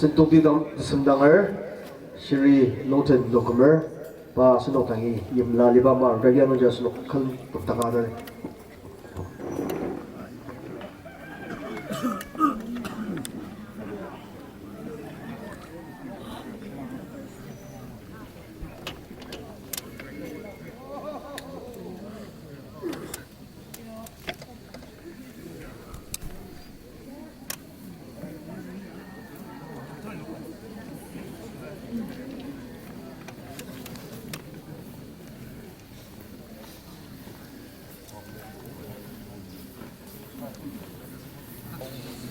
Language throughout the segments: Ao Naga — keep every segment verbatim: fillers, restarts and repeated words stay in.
Tongtidang tesemdanger, Shri Longten Lokumer, pa asenok dangi yimla liba ma, ragi anungji asenok kan tokdaka atar.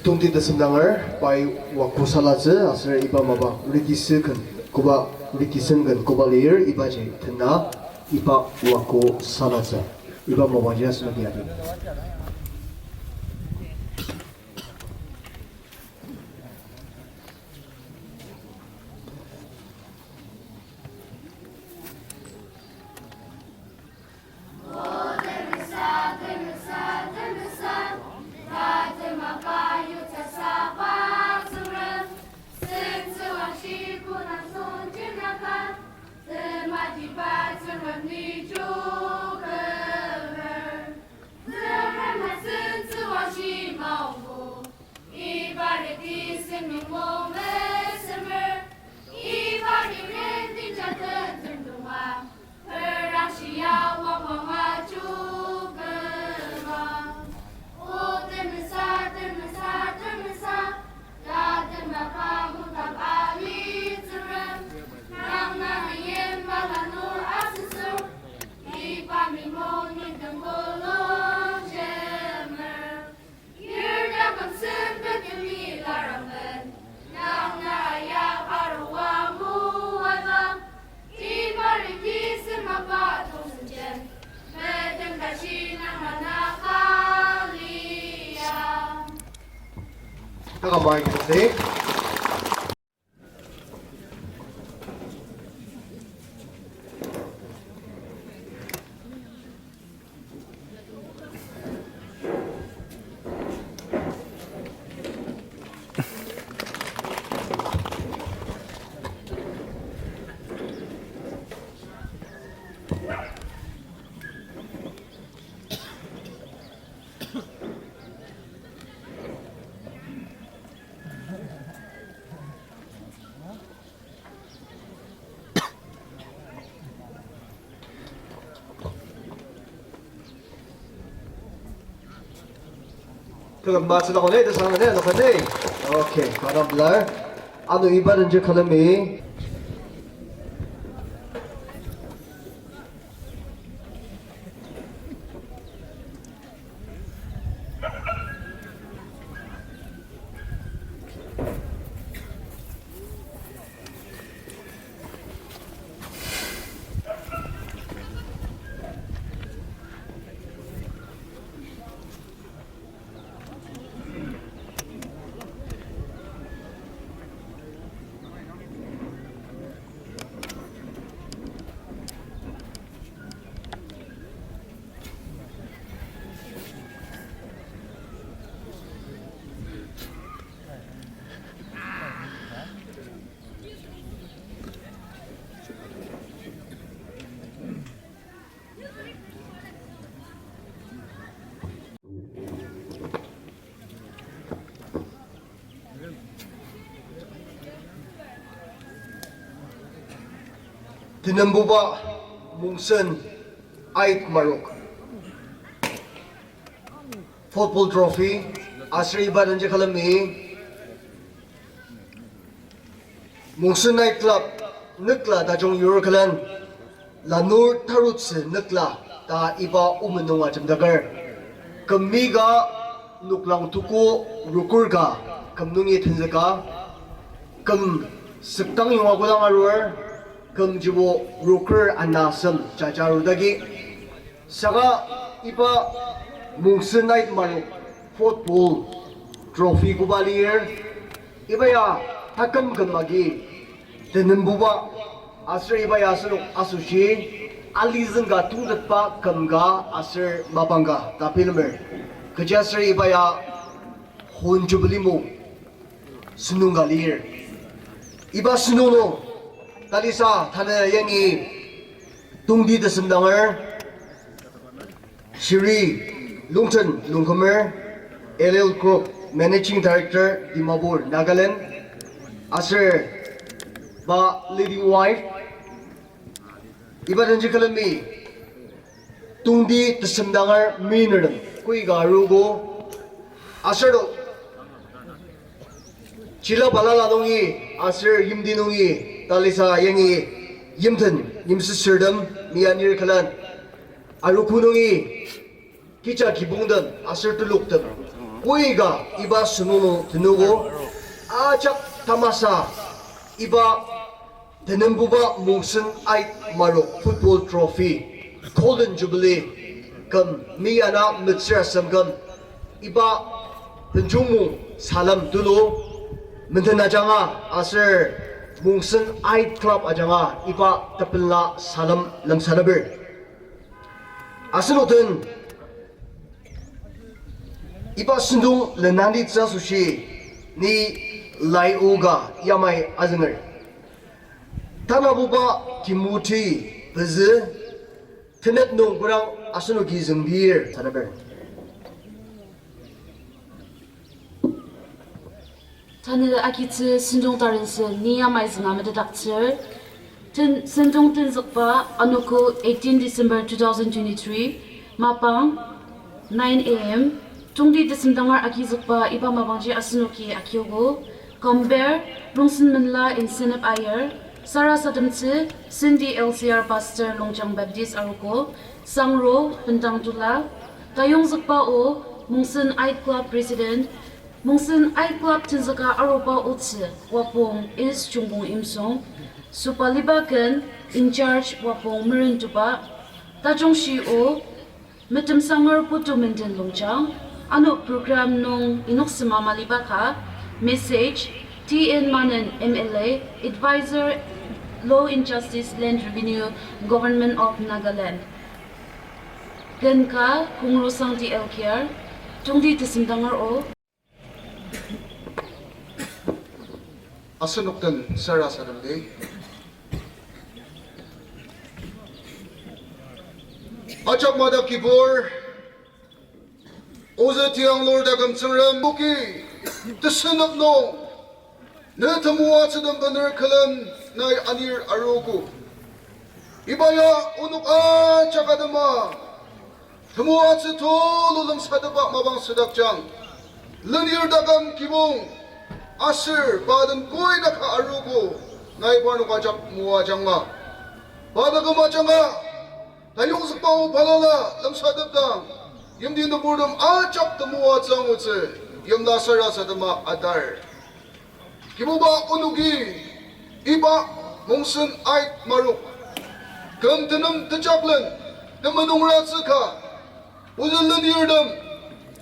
Tongti tesemdanger, pai wako salatsü, aser iba mapa, rikisü ken, koba, rikisü ken, koba lir, ibaji tena, iba wako salatsü. Iba mapaji asenoki adi. Iba riti semi mong mesemer, iba ri renti jaten tendonga, perang shia wangwanga chukema. O temesa, temesa, temesa, ya temba pa mutaba litsürem, nang na yimba lanur asüsür, iba mi mong ni tembolo jemer. Yirda kümsem betemi larangben, nang na ya parua muaba, iba riti sema pa tongsen jem, betem tashi nang na kalia. Taka mai kete. Kagam ba sila kone, ta sang ne, ano kane. Okay, padam blar. Ano iba nungji kalemi. Tenembuba Mongsen Ait Marok. Football trophy, aser iba nungji kalemi. Mongsen Night Club, nükla tajung yur külen, lanur tarutsü nükla ta iba omen nung ajemdaker. Küm mi ka noklang tuku rokür ka küm nungi tenzüka, küm süktang yonga kodang arur, küm jibo rokür ana asem jaja arudagi. Saka iba Mongsen Night Marok football trophy koba lir, iba ya taküm küm agi tenembuba aser iba ya asenok asoshi alizüng ka tongtetba küm ka aser mapang ka ta bilemer. Kechiaser iba ya Hon Jubilee mung senung ka lir. Iba sentong nung talisa tanü yangi tongti tesemdanger Shri Longchen Longkümer, L L Group Managing Director, Dimapur, Nagaland, aser pa leading wife, iba denji külemi tongti tesemdanger minurtem koika arogo, aser to chila balala nungi aser yimti nungi talisa yangi yimten yimsüsürtem, mianir külen arogo nungi kecha kibongtem aser teloktem koika iba sentong nung tenogo, ajak tamasa iba tenembuba Mongsen Ait Marok Football Trophy Golden Jubilee küm miana metsür asem küm iba benjungmung salem tulu menden ajanga aser Mongsen Ait Club ajanga iba tepenla salem lemsateper. Asenok den iba sentong lenanitsü asoshi ni lai oka yamai azünger. Tanabuba Timothy pezü tenet nung kodang asenoki züngdir sateper. Tanü agitsü sentong tarensü ni yamai zünga metetdaktsür. Ten-, sentong tenzükba anogo eighteen December two thousand twenty-three, mapang nine A M, tongti tesemdanger agizükba iba mapangji asenoki agiogo, Komber Rongsen Menla Incentive Ayer, sarasademtsü Cindy L C R Pastor Longchang Baptist Arogo, sangro bendang tula, tayongzükba o Mongsen Ait Club President, Mongsen Ait Club tenzüka aruba otsü Wapong East Chungpong Imsong, sobaliba ken in charge Wapong Merentuba, tajungshi o Metemsanger Putu Menden Longchang, ano program nung inoksema maliba ka, message, T N Manan M L A, Advisor, Law and Justice, Land Revenue, Government of Nagaland. Ken ka, Kongro Sangdi L K R, tongti tesemdanger o. Asenok den sarasademdi. Ajak mada kibur, ozü tiang lur taküm Tsüngrem, oki tesünep nung ne temoatsütem bener külen nai anir arogo. Iba ya onok ajak atema temoatsü tulu lemsatepba mapang südakjang, lenir taküm kibong aser pa den koi naka arogo, nai parnok ajak moajanga. Pa taküm ajanga, tayongzükba o balala lemsatepdang, yimti nüburtem ajak temoatsü angutsü, yimla sarasadema atar. Kibuba onoki iba Mongsen Ait Marok küm tenem tejaklen temulung ratsü ka, ozü lenirtem,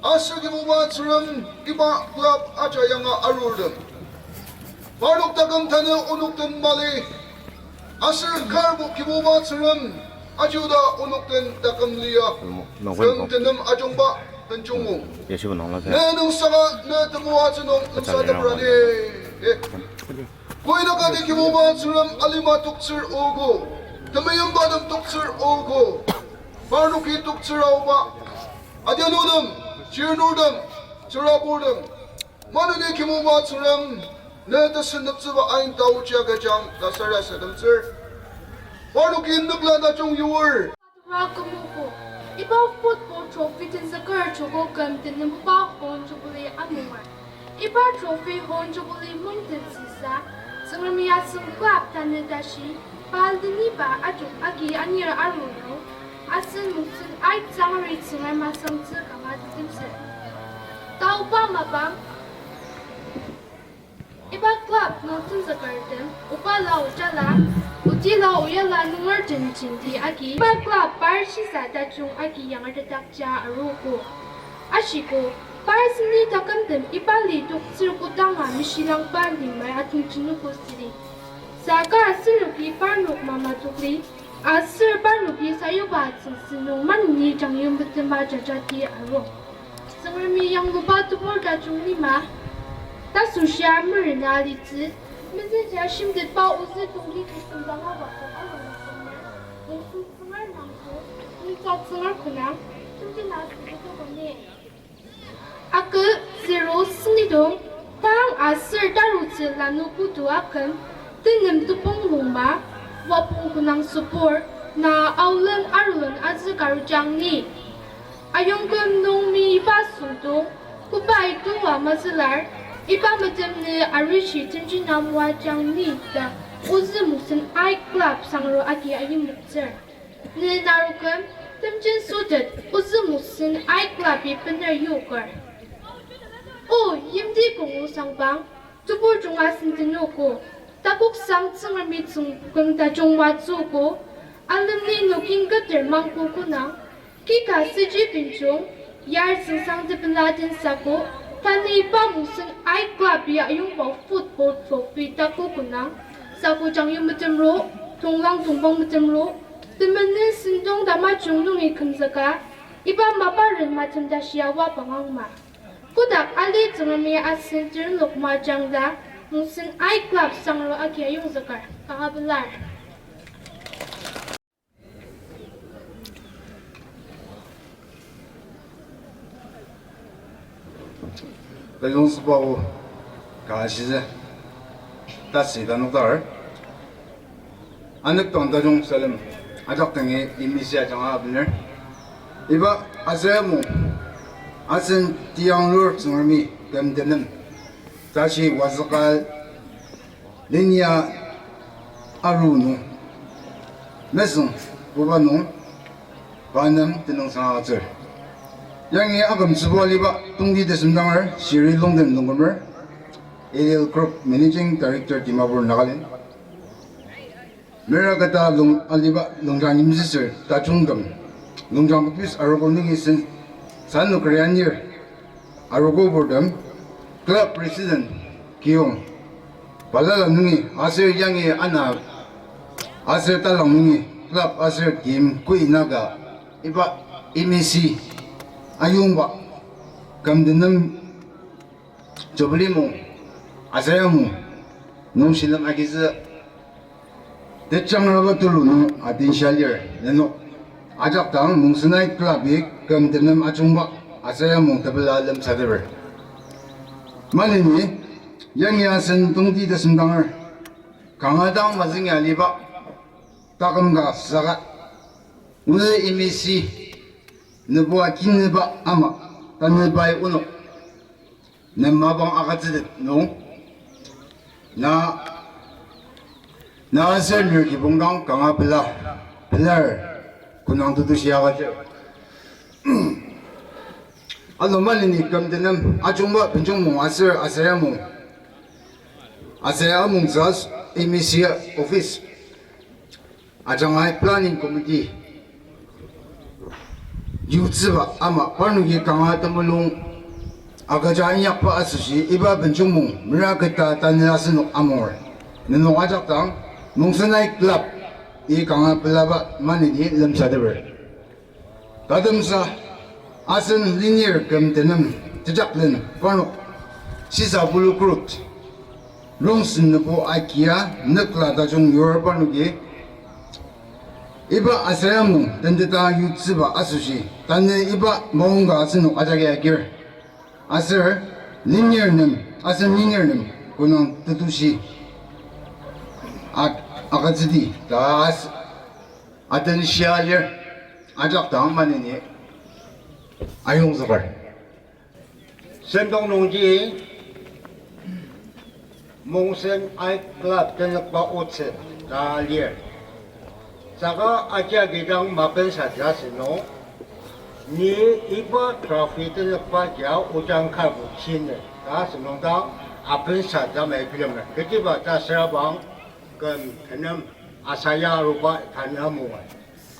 aser Kibuba Tsüngrem iba club ajak yanga arurtem, parnok taküm tanü onok den mali, aser karbo Kibuba Tsüngrem ajuda onok den taküm lia, küm tenem ajungba benjungmung, ne nüngsaka ne temoatsü nung lemsateprani. Koi naka di Kibuba Tsüngrem alima toktsür ogo, temeimbatem toktsür ogo, parnoki toktsür aoba, adianutem, chirnurtem, tsüraburtem, maneni Kibuba Tsüngrem ne tesüneptsüba ain taochi agüjang ta sarasademtsür. Parnoki nükla tajung yur. Ra kümogo, iba football trophy tenzüker joko küm tenembuba Horn Jubilee amunger. Iba trophy Horn Jubilee mungten sisa, Tsüngremi asen club tanü tashi, pa leniba ajok agi anir arur nung, asen Mongsen Ait Tsüngari Tsüngrem asangtsü kanga tetemsü. Taoba mapang, iba club nung tenzükertem, oba la ojala, oti la oyala nunger den jenti agi, iba club par shisa tajung agi yangertetakja arogo. Ashiko, par seni takümtem iba li toktsür kodanga meshilangba limer atongji nüko südi. Saka asenoki parnok mamatokli, aser parnoki sayuba atsüngsü nung maneni jangyong metema jajati arung. Tsüngremi yangluba tebur tajung lima, tasoshia merena alitsü, Mezüngji shimtetba ozü tongti tesem dang awatsü alung nüksemer. Mungsen Tsüngrem nangzü, nungja Tsüngrem künang, tongti na sütetokoni. Akü zero sünidong, tang aser tarutsü lanu putu aküm, tenem tepong lungma, wapong künang sübur, na aolen arulen azü karujang ni. Ayongküm nung mi iba süngdong, koba itongwa mazülar, iba metem ni arishi tenjinam wajang ni ta, ozü Mungsen I Club sangro agi ayimoktsür. Ni naroküm, temjen sotet, ozü Mungsen I Club-i bener yoker. O, yimti kongo sangbang, tebur junga sentenogo, takoksang Tsüngremi tsüngküm tajung watsüogo, alümni nokin keter mangko konang, kika süji benjung, yar süngsang tepela den sako, tanü iba Mungsen I Club-i ayongba football trophy tako konang, sako jangyu metemro, tonglang tongbang metemro, temenen sentong tamajung nungi kümzüka, iba mapa ren matem tashi awa pangangma. Kotak ali Tsüngremi asen terinlok majangda, Mungsen I Club sangro agi ayongzüker, kanga pelar. Tajung süba o ka shize tasi tanukdar. Anepdang tajung salem ajak dangi imisi ajanga abener. Iba aser mung asen tiyanglur Tsüngremi küm tenem tashi wazüka linya aru nung mesüng buba nung pa nem tenüngsang agütsür. Yangi akümtsüba aliba tongti tesemdanger Shiri Longden Longkümer, Ariel Group Managing Director, Dimapur, Nagaland. Mera keta lung aliba longjang yimsüsür tajungtem, longjang baptist arogo nungi sen sanuk rianir arogo burtem, club president kiyong balala nungi aser yangi ana aser talang nungi club aser team kui naka iba imisi ayongba kümtenem Jubilee mung, aser mung, nung shilem agizü tejangraba tulu nung atin shia lir, nenok ajak dang Mungsen Night Club-i küm tenem ajungba aser mung tepela lemsateper. Maneni, yangi asen tongti tesemdanger, kanga dang mazüngi aliba, taküm ka saka, ozü imisi, nübua kinüba ama, tanü pai onok nem mapang agütsütet nung, na, na aser lir kibong dang kanga pela, pelar, künang tetushi agütsür. Ano maneni küm tenem ajungba benjong mung aser, aser mung, aser mung sas imisi office ajangai planning committee yutsüba ama parnoki kanga temulung agüja inyakba asoshi iba benjong mung mera keta tanü asenok amonger. Nenok ajak dang Mungsen Night Club-i kanga pelaba maneni lemsateper. Tatemsa, asen lenir küm tenem tejaklen parnok, sisa bulu kurut, rongsen nübo akia nükla tajung yur parnoki, iba aser mung tenteta yutsüba asoshi, tanü iba maongka asenok ajaki agir. Aser lenir nem, asen lenir nem, künang tetushi ak-, agütsüdi ta as-, aten shia lir, ajak dang maneni ayongzüker. Sentong nungji Mungsen Night Club tenükba otsü ta lir. Saka akia kidang mapensa ta asünung, ni iba trophy tenükba ya ojang karbo chine ta asünung dang apensa ta mai bilemer. Kechiba ta sürabang küm tenem asaya aruba tanü amunga.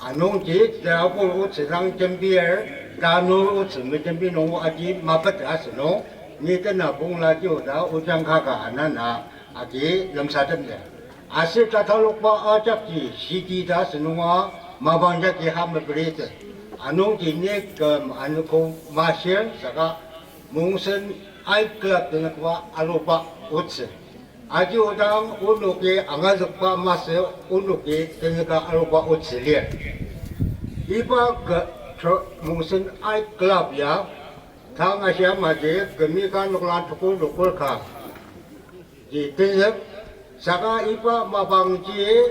Anungji tera pur otsü dang jembir, tanur otsü mejembi nung agi mapet asünung, ni tena pongla ji oda ojang kaka anana agi lemsatem lir. Aser tatalokba ajakji shidi ta asünunga mapang jagi ha meperite. Anungji ni küm anogo mashir saka Mungsen Night Club tenükba aruba otsü. Aji odang onoki angazükba masü, onoki tenzüka aruba otsü lir. Iba ka-, tro-, Mongsen Ike Club ya, tang ashi amaji kümika noklang tuku nukur ka ji tenzük, saka iba mapangji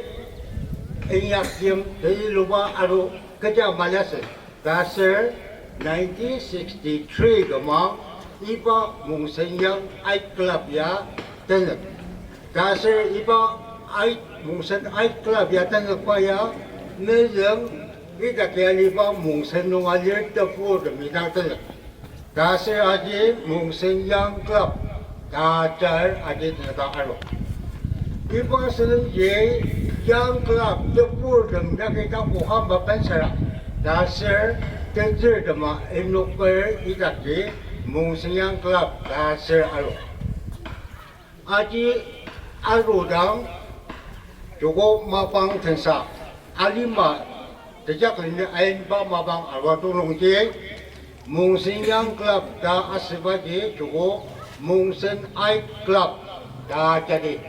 inyaktim teiluba aru kecha maliasü. Ta aser nineteen sixty-three kümang iba Mongsen Young Ike Club ya tenzük. Ta aser iba Ike, Mongsen Ike Club ya tenzükba ya mezüng idaki aliba Mongsen nung alir tebur temi dang tenzük. Ta aser aji Mongsen Young Club ta jar aji tenzüka aru. Iba sülenji Young Club tebur tem yagi tapu hamba bensara. Ta aser tetsür tema enoker idaki Mongsen Young Club ta aser aru. Aji arudang, joko mapang tensa, alima, tejak leni ainba mapang arua tonglongji, Mongsen Young Club ta asübaji, joko Mongsen Ike Club ta jadi.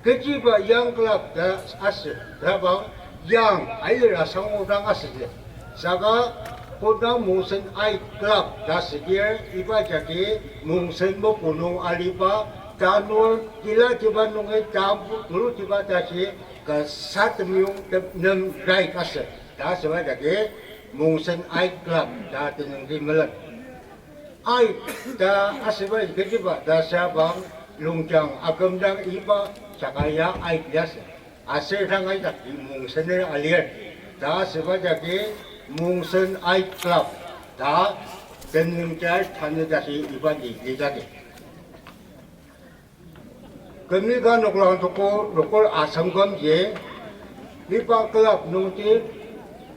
Kechiba Young Club ta asü, tabang Young alir asangu dang asüdi. Saka kodang Mongsen Ike Club ta asüdir iba jagi Mongsen moko nung aliba tanur tilatiba nungi tambu tulutiba tashi kasa temyong tem-, nem right asü. Ta asüba jagi Mongsen Ike Club ta tenüngji melen. Ike ta asüba kechiba ta sabang Longchang akümdang iba saka ya Ike liasü. Aser tang aidaki Mongsener alir. Ta asüba jagi Mongsen Ike Club ta tenüngja tanü tashi ibaji lijadi. Kümika noklang tuku nukur asem kümji, iba club nungji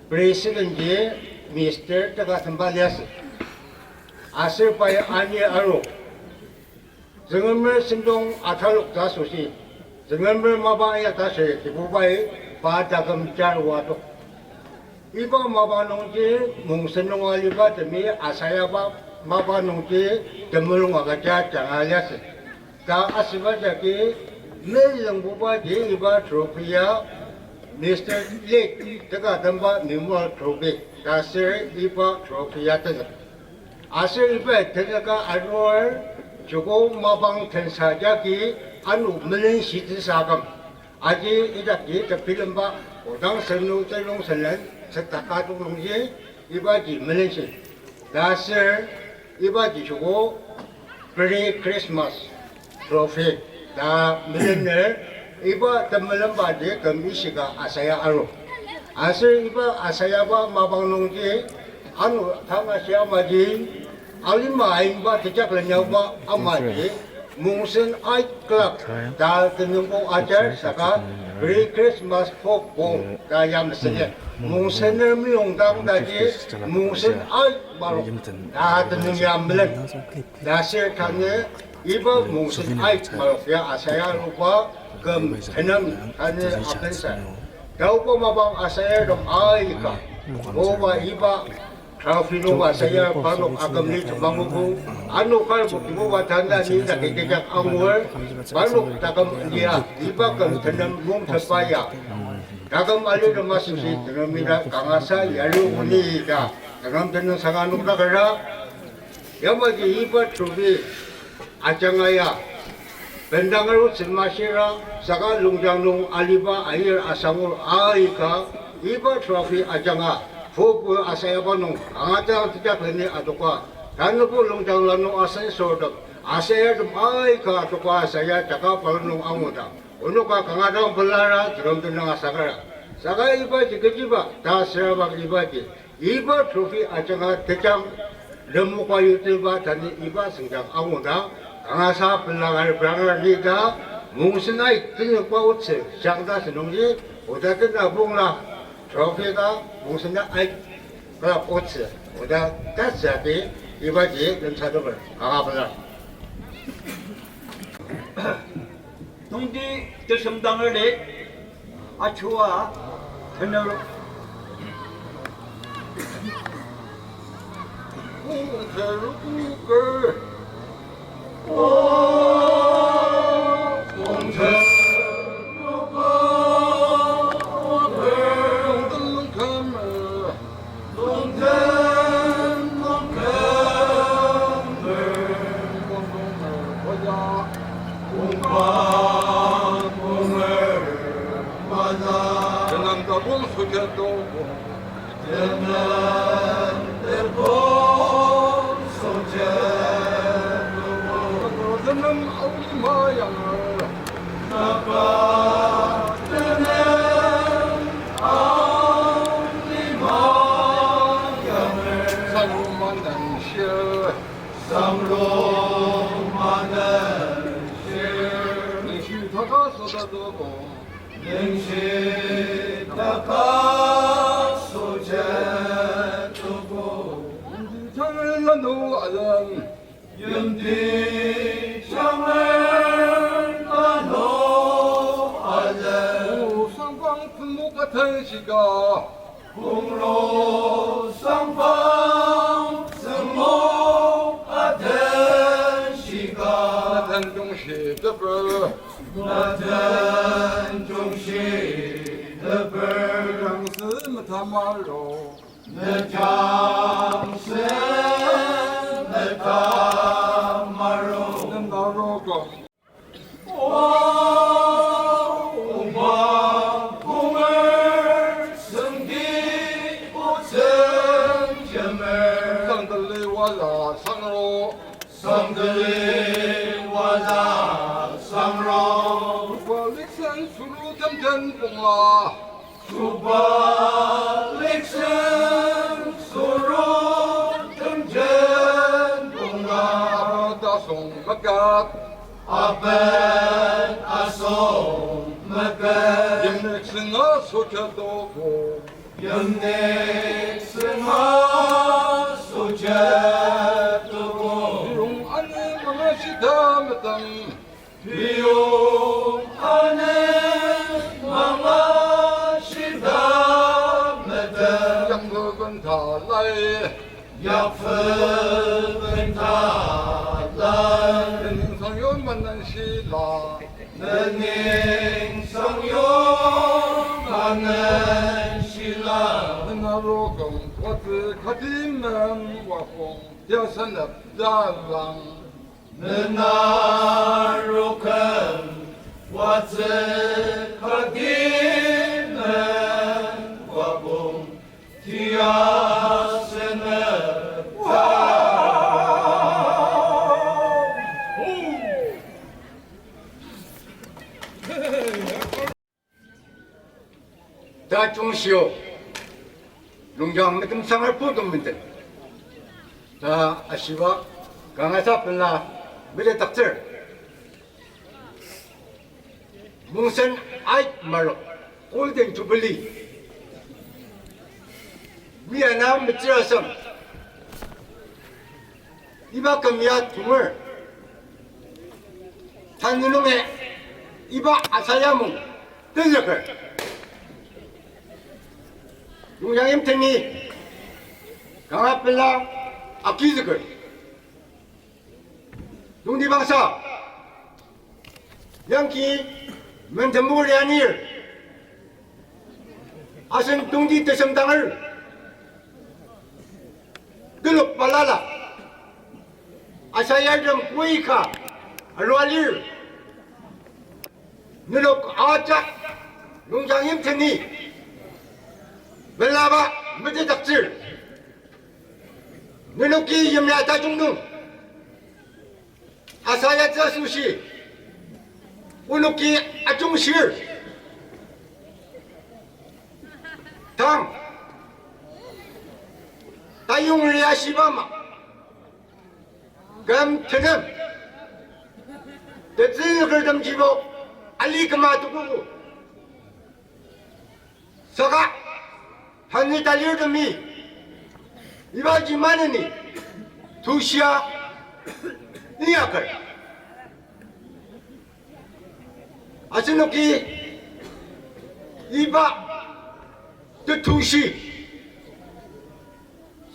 president ji Mister Teka Temba liasü. Aser pai ani aru. Tsüngremer sentong atalok ta asoshi, Tsüngremer mapa ya ta aser Kibubai pa taküm jar oa tok. Iba mapa nungji Mongsen nung aliba temi asayaba mapa nungji temulung agüja janga liasü. Ta asüba jagi mezüngbubaji iba trophy ya Mister Late Teka Temba Memorial Trophy ta aser iba trophy ya tenzük. Aser iba tenzüka arur, joko mapang tensa jagi ano melenshi tensa aküm. Aji idaki tebilemba, odang senu telung senen, setaka tulungji, ibaji melenshi. Ta aser, ibaji joko pre-Christmas trophy ta melener, iba temelenbaji küm ishika asaya aru. Aser iba asayaba mapang nungji, ano tang ashi amaji, alima ainba tejak lenyakba amaji, Mongsen Ike Club ta tenüngbo ajar saka pre-Christmas folk bong ta ya mesüle. Mongsener meyongdang taji Mongsen Ike Club ta tenüng ya melen. Ta aser tanü iba Mongsen Ike Club ya asaya aruba küm tenem tanü apensa. Taoba mapang asayartem aika, oba iba trophy nung asaya parnok akümli temang mokong, ano kar bo Kibuba tanü ni na kekejak angur, parnok taküm lia, iba küm tenem mungtepa ya. Taküm alitem asoshi tenem ida kangasa yari uni ida, tenem tenüng saka noktakera, yamaji iba trophy ajanga ya, bendang arutsü mashira, saka Longchang nung aliba ayir asangur aika, iba trophy ajanga, football asayaba nung, angatang tejak leni adoka, tanübo Longchang lanur asen sortem, asayartem aika adoka asaya jaka balnung anguda. Onoka kanga dang pelara, Tsüngrem tenüng asangara. Saka ibaji kechiba, ta sürabang ibaji. Iba trophy ajanga tejang lemoka yuteba tanü iba sengjang anguda. Kangasa pelangar pelangar nida, Mongsen Ike tenükba otsü, shangta senungji, oda tena bongla, trophy ka, Mongsen Ike club otsü, oda tatsü agi, ibaji lemsateper, kanga pelar. Tongti tesemdanger li, achua, tener. Kong teruker. Oh, kong Mayanger. Naka tenüng ang ni mayanger. Sangro manenshir. Sangro manenshir. Ningshi taka soda doko. Ningshi taka soda doko. Ningshi taka soda doko. Yimti jangar ano ale. Kungro sangpang tsümok atenshika. Kungro sangpang tsümok atenshika. Naten jungshi teper. Naten jungshi teper. Jangsi metamaro. Nüjang se nüjang maru. Nünarogo. O, Oba, Kunger, Sengdi, Otseng, Jemer. Sangdeli waza sangro. Sangdeli waza sangro. Oba liksen suru temjen pongla. Chuba liksen suru temjen pongla. Aben asong meket. Aben asong meket. Yimnek sünga soja doko. Yimnek sünga soja doko. Yong ane manga shita metang. Piyong ane manga shida meten. Yakfü benta lai. Yakfü benta lai. Nening sangyo manan shila. Nening sangyo manan shila. Nenarokong watsü kati men wakong. Tiasenep dalang. Nena rokem watsü kagimen wabong tia sene. Ta jungshio, Longjang metem sangar putum menden. Ta ashiba, kanga sa pela, mele takter. Mungsen ait marok, Golden Jubilee. Miana metsirasem. Iba kümya tunger. Tanü nungi iba asayamung tenzüker. Longjang yimteni kanga pela akizüker. Tongtibangsa, yangki mentemuri anir. Asen tongti tesemdanger. Telok balala. Asayartem koika arua lir. Nenok ajak Longjang yimteni belaba metetdaktsür. Nenoki yimya tajung nung. Asayatsa asoshi, onoki ajungshir. Tang, tayongri ashiba ama, küm tenem, tetsükertemjibo, ali küma tukuku. Saka, hani talirtemi, ibaji maneni, tushia, inyaker. Asenoki, iba, tetushi,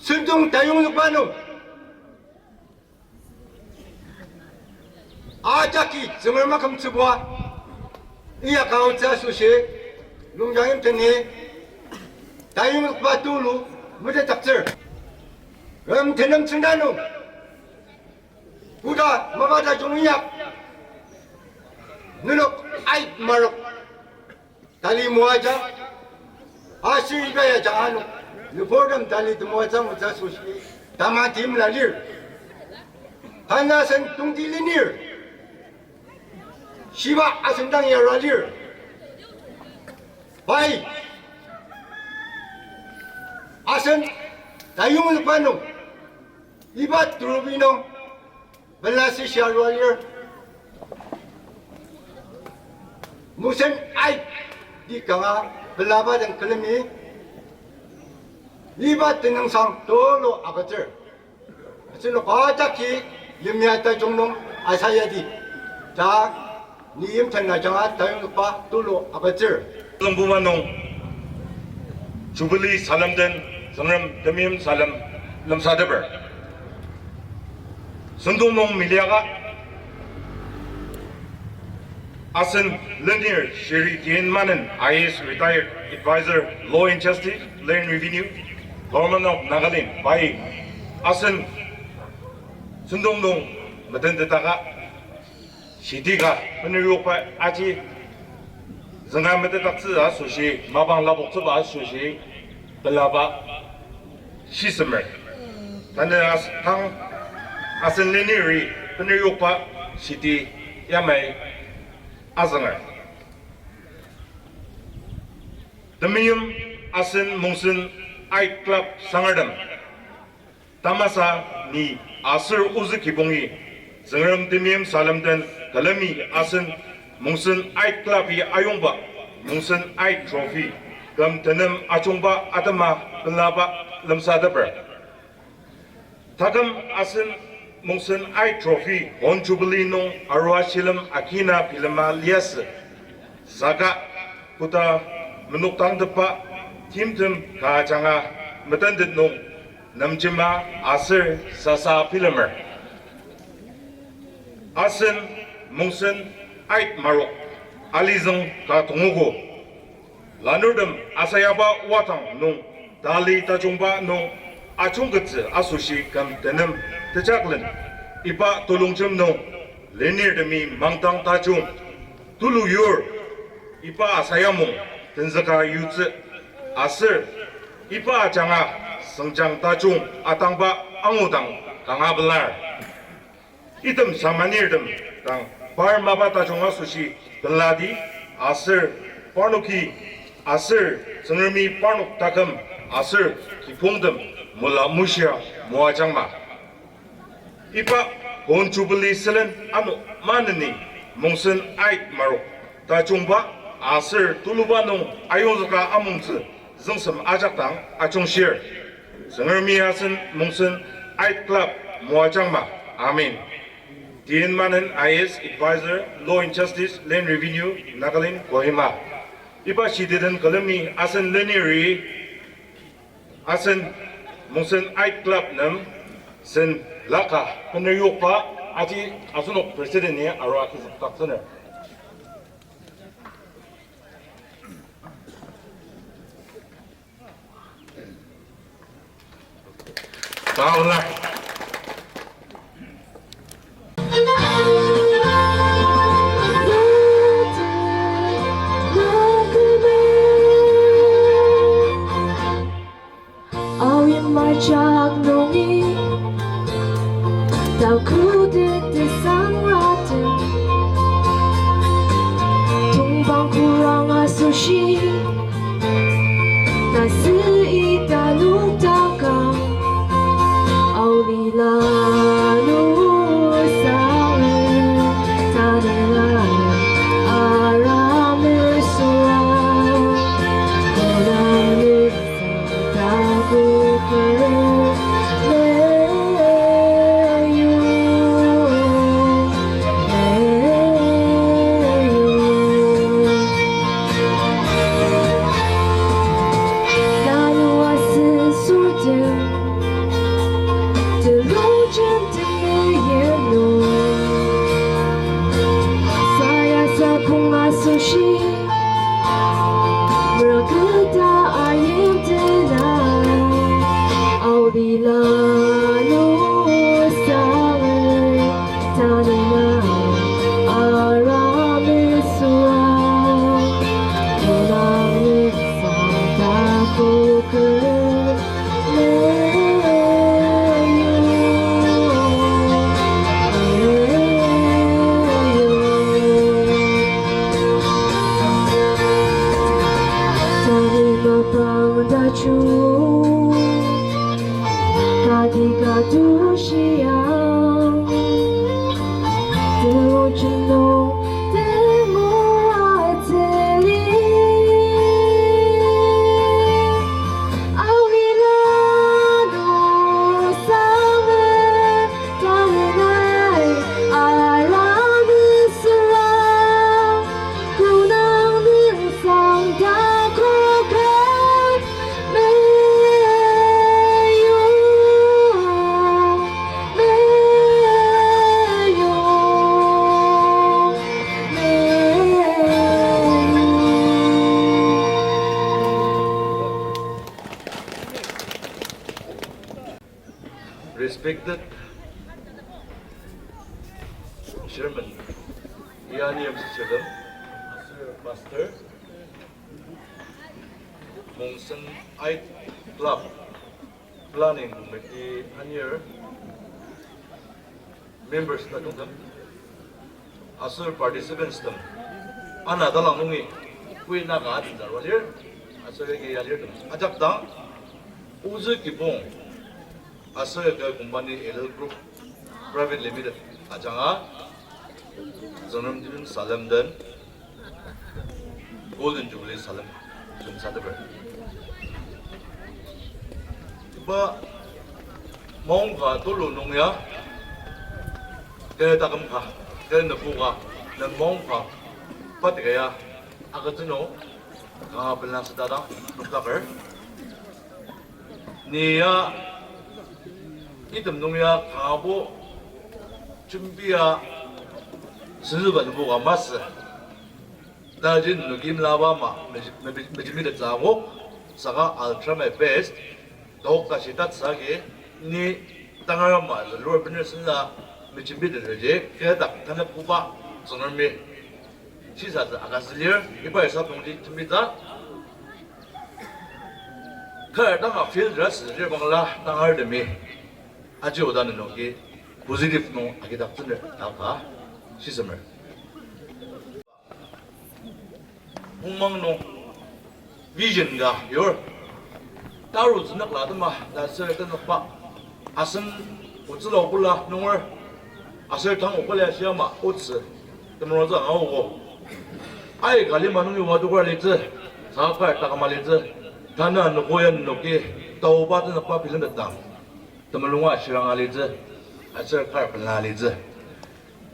sentong tayongzükba nung, ajaki Tsüngrem akümtsübua, iya kaotsü asoshi, Longjang yimteni, tayongzükba tulu, metetdaktsür. Küm tenem tsüngda nung, koda mapa tajung inyak, nenok ait marok, tali moaja, aser iba ya jangano, nüburtem tali temoatsü angutsü asoshi, tamatim la lir. Tanasen tongti lenir. Shiba asen dang yara lir. Pai. Asen tayongzükba nung, iba turubi nung, pela sesha arua lir. Mungsen Aik di kanga pelaba den külemi, iba tenüngsang tulu agütsür. Asenok ajaki yimya tajung nung asayadi, ta ni yimten ajanga tayongzükba tulu agütsür. Lungbuba nung Jubilee salem den Tsüngrem temeim salem lemsateper. Sentong nung meliaka asen lenir Shri T N Manen, I A S retired advisor, law and justice, land revenue, Government of Nagaland, pai asen sentong nung metentetaka, shiti ka bener yokba aji zünga metetdaktsü asoshi, mapang lapoktsüba asoshi, pelaba shisemer. Tanü as-, tang asen leniri bener yokba shiti yamai azünger. Temeim asen Mongsen Aid Club sangertem. Tamasa ni aser ozü kibongi, Tsüngrem temeim salem den külemi asen Mongsen Aid Club-i ayongba Mongsen Aid Trophy küm tenem ajungba atema pelaba lemsateper. Taküm asen Mongsen Aid Trophy Hon Jubilee nung arua shilem akina bilema liasü. Saka koda menok tangtepba timtem ka ajanga metentet nung nemjema aser sasa bilemer. Asen Mongsen Aid marok alizüng ka tongogo. Lanurtem asayaba wadang nung tali tajungba nung ajungkettsü asoshi küm tenem tejaklen. Iba telongjem nung lenirtemi mangdang tajung tulu yur, iba asayamung tenzüka yutsü aser iba ajanga sengjang tajung atangba angudang kanga pelar. Item samanirtem dang par mapa tajung asoshi peladi aser parnoki aser Tsüngremi parnok taküm aser kibongtem mula mushia moajangma. Iba Hon Jubilee sülen ano maneni Mongsen Aid marok tajungba aser tuluba nung ayongzüka amongtsü züngsem ajak dang ajungshir. Tsüngremi asen Mongsen Aid Club moajangma. Amen. T N Manen, I A S advisor, Law and Justice, Land Revenue, Nagaland, Kohima. Iba shitiden külemi asen leniri, asen Mongsen Aid Club nem sen laka bener yokba aji asenok president-i arua kizükdaktsüner. Taola. Awi majak nungi takutet tesang raten, tongpang kurang asoshi tasü ita noktakang. Aoli lanu sanger tanela aramesua. Kodang Merketa ayimtena, aoli lanu sanger tanela aramesua, olang nesa takoker. Ika tushiang, tuchino temo ateli. Awila no summer, talenai alamesela, kunang nensang takoker. 没有，没有，没有。 Respected Chairman, yani M C Chairman, Pastor, Mongsen Ait Club Planning Committee anir members ta tongtem, aser participants tem, ana talang nungi, kui naka atin zarwa lir, aser agi ya lir tem. Ajak dang, ozü kibong, aser ke company L L Group Private Limited ajanga, Tsüngrem tenem salem den, Golden Jubilee salem den sateper. Iba maongka tulu nung ya, ke taküm ka, ke nübu ka, ne maongka, pa teka ya, agütsü nung, kanga pela süta dang, noktaker. Ni ya, item nung ya kangabo jembi ya senzüba nübu ka masü. Tajin nenoki melaba ama meji-, meji-, mejembitettsü akok, saka I'll try my best. Taok tashi tatsü agi, ni tangar ama zülur bener senla mejembitettsüji, kü dak tanep koba Tsüngremi shisatsü agütsü lir, iba isa tongji jembitsü. Kar tanga field rest lir bangla tangar temi. Aji oda nenoki positive nung agidaktsüner ta ka shisemer. Pungmang nung vision ka yur. Tarutsü nükla atema ta aser tenükba. Asen otsüla okula nunger. Aser tang okula shiama otsü. Temerongtsü angaogo. Aika lima nungi oa tokar litsü. Saka kar taküma litsü. Tanü anogo ya nenoki taoba tenükba bilemtetang. Temulunga shiranga litsü. Aser kar pela litsü.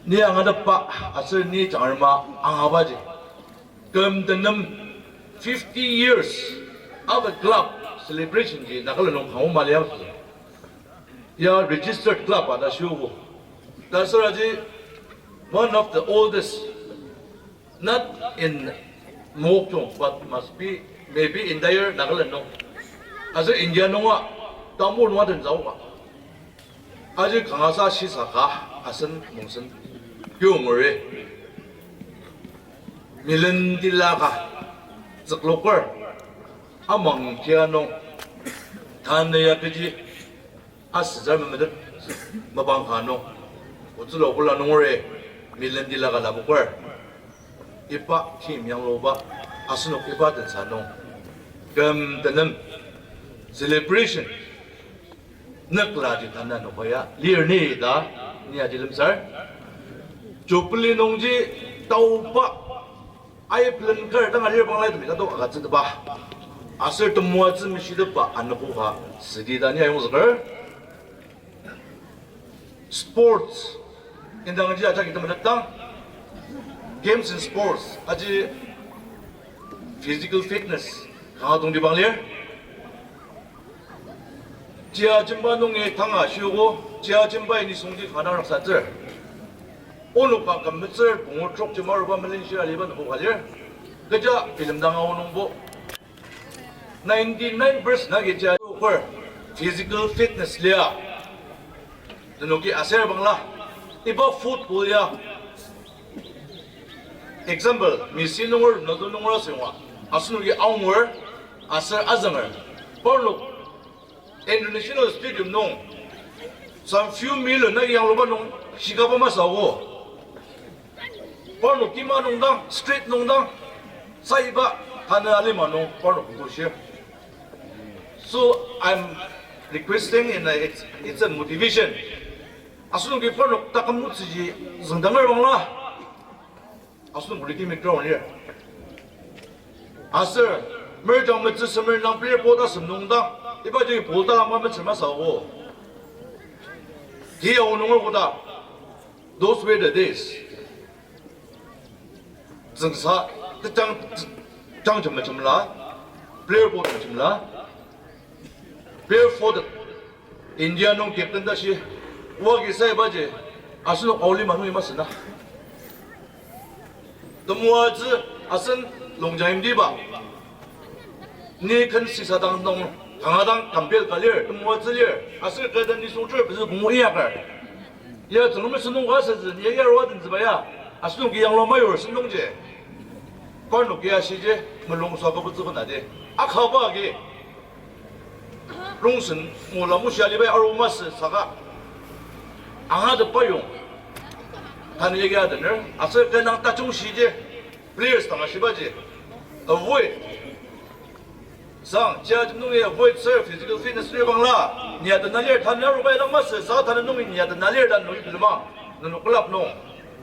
Ni angatetba aser ni jangrema angabaji. Küm tenem fifty years of a club celebration ji Nagaland nung kangma liasü. Ya registered club a ta shiogo. Ta aser aji one of the oldest, not in Mokokchung, but must be maybe entire Nagaland nung. Aser India nunga, Tamil nunga den zauka. Aji kangasa shisaka asen mongsen yongeri. Milen tila ka zükloker amang tia nung tanü ya kechi asütsü memetet mapang ka nung otsüla okula nungeri milen tila ka lapoker. Iba team yangluba asenok iba tensa nung küm tenem celebration nükla ji tanü anogo ya lir ni ta ni aji lemsar. Jubilee nungji taoba aiplen kar tanga lir bangla itemi tatok agütsüteba aser temoatsü meshiteba anogo ka südi ta ni ayongzüker. Sports indangji ajak itemetetang, games and sports aji physical fitness kanga tongtibang lir. Chia jemba nungi tanga shiogo, chia jemba ini süngji kanga raksatsür. Onok ka kümetsür pungu trok jema aruba Malaysia aliba nübo ka lir. Kecha bilemdang aonungbo ninety-nine percent agi ja oker physical fitness lia. Nenoki aser bangla, iba football ya. Example, Messi nunger, Ronaldo nunger asüngwa. Asenoki aonger, aser azünger. Parnok International Stadium nung some few million na yangluba nung shikaba masü ago. Parnok kima nung dang, street nung dang, saiba tanü alima nung parnok nung shir. So I'm Requesting in a, it's, it's a motivation. Asenoki parnok taküm otsüji züngdanger bangla. Asenok rhythmic ground lir. Aser, merjang metsü semer nang player po ta sümnung dang, ibaji pol talangba metsü masü ako. Ti aonunger koda, those were the days. Tsüngsa, tejang, tejang jemla jemla, player po jemla, player po the India nung captain tashi, wagi sai baji, asenok aoli manung ima sena. Temoatsü asen longjang imtiba. Ni ken sisadang nung, kanga dang compare ka lir, temoatsü lir, aser kü den nisung ter pezü pungu inyakar. Ya Tsüngremi sentong ka asütsü, ni ya yarua tenzüba ya, asenoki yanglu mayur sentongji. Parnoki ashiji, mulung saka pezü kona di. Akaba agi. Rongsen ngula mushi alibai aru masü saka. Angatetba yong. Tanü yagi adener, aser kü nang tajung shiji, players dang ashibaji. Avoid. Sang, chia jim nungi avoid sir, physical fitness lir bangla. Ni atena lir, tanü arubai dang masü, saka tanü nungi ni atena lir ta nungi bilemang. Nenok club nung.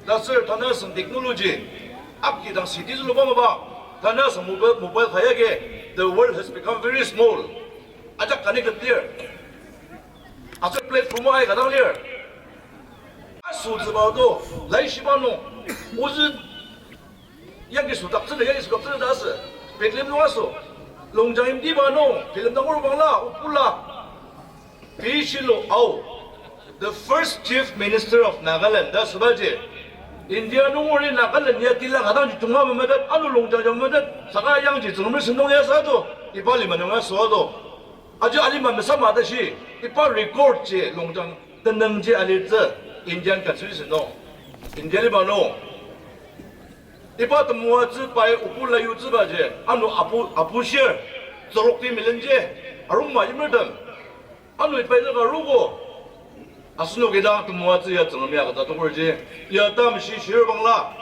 Ta sir, tanü asüng technology. Aki dang city züluba maba. Tanü asüng mobile, mobile kayagi. The world has become very small. Ajak connected lir. Aser platform aika dang lir. Asütsüba to, laishiba nung, ozü yagi südaktsüner, yagi südaktsüner ta asü. Peklim nung asü. Longjang imtiba nung, film dang orubangla, opula. Pishilo Ao, the first chief minister of Nagaland, ta asübaji. India nung ori Nagaland ya tila ka dangji junga memetet, ano longjang jang memetet, saka yangji Tsüngremi sentong ya sa to, iba lima nung asü to. Aji alima mesama tashi, iba record ji longjang tenüngji alitsü Indian Constitution nung. India lima nung. Iba temoatsü pai opula yutsübaji, ano apu, apu shir, tsürokti milenji, arungma yimertem. Ano iba inoka arogo. Asenoki dang temoatsü ya Tsüngremi agütsü tokorji, ya tamshi shir bangla.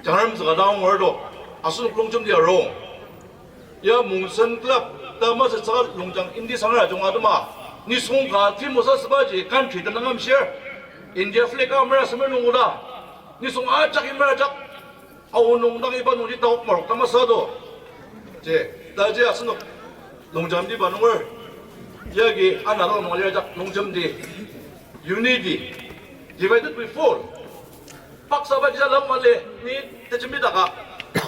Jangrem tsüka dang angur to, asenok longjemdi arung. Ya Mongsen Club, ta masü tsüka longjang imti sangra junga atema. Nisung ka team osa sübaji country tenüng amshir. India flag amera semer nung oda. Nisung ajak imera ajak. Ao nung dang iba nungji taok marok ta masü to. Je, taji asenok longjemdi ba nunger. Yagi ana dang nung alir ajak longjemdi. Unity. Divided we fall. Paksa ba jisa lam mali, ni tejemi daka.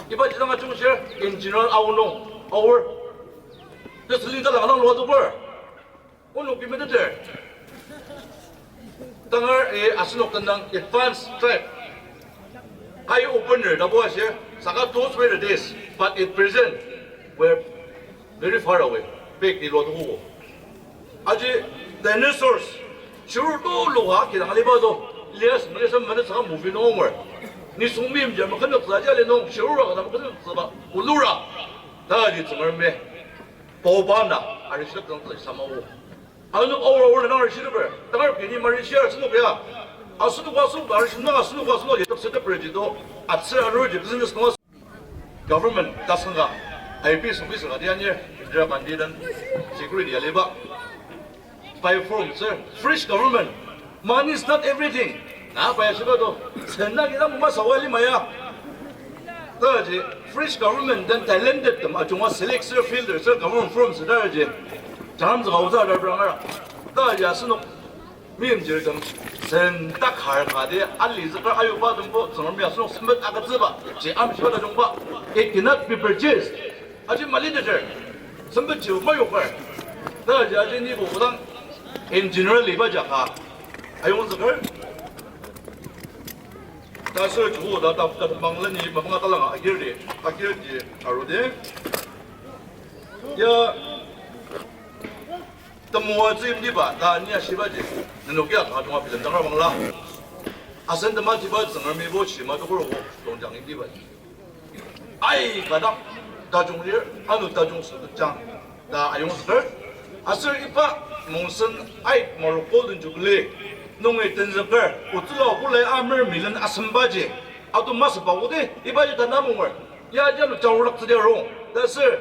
Iba jisa nga chungshir, in general, Ao nung, Ao. Tesüli talang nang lua tukur. Onok imeteter. Tangar, eh, asenok tenang advanced tribe. Eye opener, ta bo ashir, saka those were the days, but at present, we're very far away. Pek ni lua tukuko. Aji dinosaurs, shiruru to lua kidang aliba to, lias, lias, mene saka movie nung onger. Nisung meimchir makhenük tsü aji ali nung, shiruru ka makhenük tsü ba, ulura. Ta aji Tsüngremi. Paoba na, arishilak dang tsü sama o. Ano aor aor na nang arishilaper, tangar kini marishia asenok ya. Asenok asenok, arishilak asenok asenok, yetep setep reji to, atsür aruji business nung government tasanga, I P S officer ka dia ni, Indira Gandhi dan security aliba. Pai form, sir, fresh government. Money is not everything. Na pai ashiba to, sen na kidang masü wa lima ya. Taji, fresh government dan talented tem ajunga select sir, filter sir, government form sir taji. Jam zaka uza da brangara. Taji asenok. Meimchir tem sen takar ka de ali züker ayuba tembo Tsüngremi asenok sempet agütsüba, ji amshiba tajungba. It cannot be purchased. Aji mali teter. Sempet ji mayoker. Taji aji ni bo kodang in general iba jaka ayong züker. Ta sür ju da ta, ta mangla ni mapang talanga agir di, agir di aro de. Ya temoatsü imtiba, ta ni ashibaji, nenokia kanga junga bilemdang rabangla. Asen tema tiba Tsüngremi bo shima tokorogo, longjang imtiba. Ai, kadang, tajung lir, ano tajung sü jang, ta ayong züker. Aser iba Mongsen ai Morocco den Jubilee, nungi tenzüker, otsüla okolai amer milen asembaji, ato masüba ode, ibaji ta namunger. Ya, ya no jangulak tsüdi arung. Ta sür,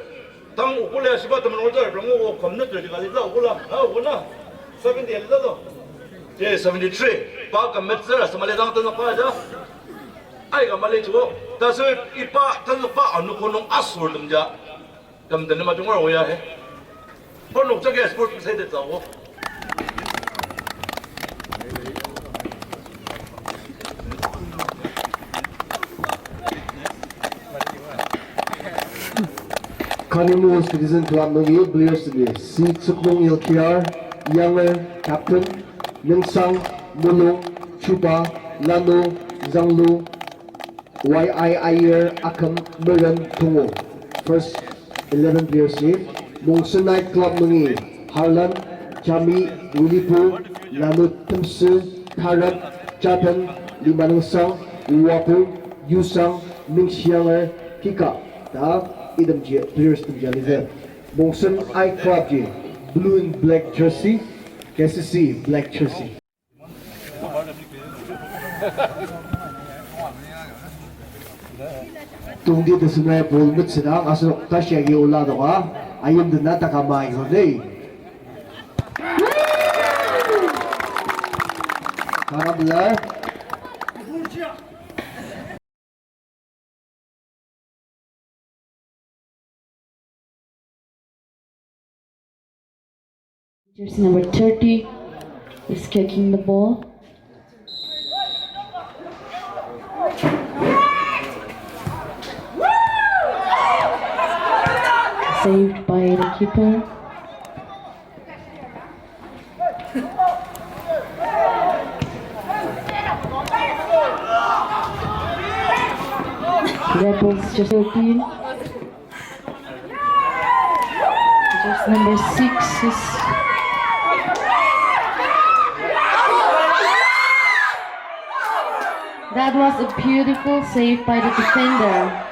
Tang okula shiba temen ojar, rong o kom nüter jika lila okula, na okuna. Seventy lila to. Je seventy-three. Pa ka metsür, samali tang tenzükba ja. Aika mali chuo. Taser iba tenzükba anogo nung asür temja. Tem tenema jungar oya he. Pornok jagi sports excited zao. Kanimu Citizen Club nungi players ni C. Tsüknung L K R, Younger, Captain, Nungsang, Mulung, Chuba, Lanu, Zanglu, Y I Ayer, Akam, Meren, Tungu. First eleven players ni, Mongsen Night Club nungi, Harlan, Jami, Wilipu, Lanu, Temsü, Tarak, Jatan, Limanungsang, Wapu, Yusang, Ningshiyanger, Kika. Ta, itemji players temji alize. Mongsen Night Club ji, blue and black jersey, K C C black jersey. Tongti tesünai ball metsüdang asenok tashi agi ola doka, ayim dena takama iko dei. Karabla. Jersey number thirty is kicking the ball. Saved by the keeper. Rebels just thirteen. Just number six is, that was a beautiful save by the defender.